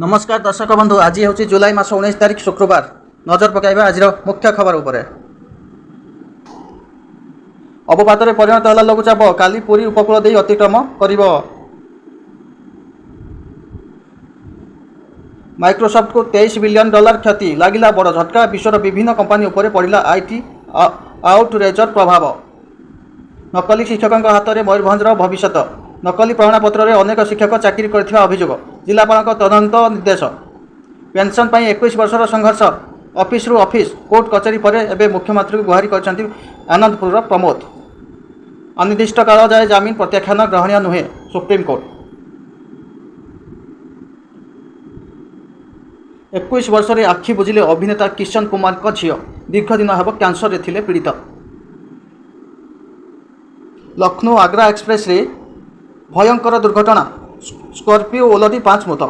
ନମସ୍କାର ଦର୍ଶକ ବନ୍ଧୁ, ଆଜି ହେଉଛି ଜୁଲାଇ ମାସ 19 ତାରିଖ, ଶୁକ୍ରବାର। ନଜର ପକାଇବା ଆଜିର ମୁଖ୍ୟ ଖବର ଉପରେ। ଅବପାତରେ ପରିଣତ ହେଲା ଲଘୁଚାପ, କାଲି ପୁରୀ ଉପକୂଳ ଦେଇ ଅତିକ୍ରମ କରିବ। ମାଇକ୍ରୋସଫ୍ଟକୁ 23 ବିଲିୟନ ଡଲାର କ୍ଷତି, ଲାଗିଲା ବଡ଼ ଝଟକା। ବିଶ୍ୱର ବିଭିନ୍ନ କମ୍ପାନୀ ଉପରେ ପଡ଼ିଲା IT ଆଉଟେଜର ପ୍ରଭାବ। ନକଲି ଶିକ୍ଷକଙ୍କ ହାତରେ ମୟୂରଭଞ୍ଜର ଭବିଷ୍ୟତ। ନକଲି ପ୍ରମାଣପତ୍ରରେ ଅନେକ ଶିକ୍ଷକ ଚାକିରି କରିଥିବା ଅଭିଯୋଗ, ଜିଲ୍ଲାପାଳଙ୍କ ତଦନ୍ତ ନିର୍ଦ୍ଦେଶ। ପେନ୍ସନ୍ ପାଇଁ 21 ବର୍ଷର ସଂଘର୍ଷ, ଅଫିସରୁ ଅଫିସ, କୋର୍ଟ କଚେରୀ ପରେ ଏବେ ମୁଖ୍ୟମନ୍ତ୍ରୀଙ୍କୁ ଗୁହାରି କରିଛନ୍ତି ଆନନ୍ଦପୁରର ପ୍ରମୋଦ। ଅନିର୍ଦ୍ଦିଷ୍ଟ କାଳ ଯାଏ ଜାମିନ ପ୍ରତ୍ୟାଖ୍ୟାନ ଗ୍ରହଣୀୟ ନୁହେଁ, ସୁପ୍ରିମକୋର୍ଟ। 21 ବର୍ଷରେ ଆଖି ବୁଜିଲେ ଅଭିନେତା କିଶନ କୁମାରଙ୍କ ଝିଅ, ଦୀର୍ଘ ଦିନ ହେବ କ୍ୟାନ୍ସରରେ ଥିଲେ ପୀଡ଼ିତ। ଲକ୍ଷ୍ନୌ ଆଗ୍ରା ଏକ୍ସପ୍ରେସ୍ରେ ଭୟଙ୍କର ଦୁର୍ଘଟଣା, ସ୍କର୍ପିଓ ଓଲଟି ପାଞ୍ଚ ମୃତ।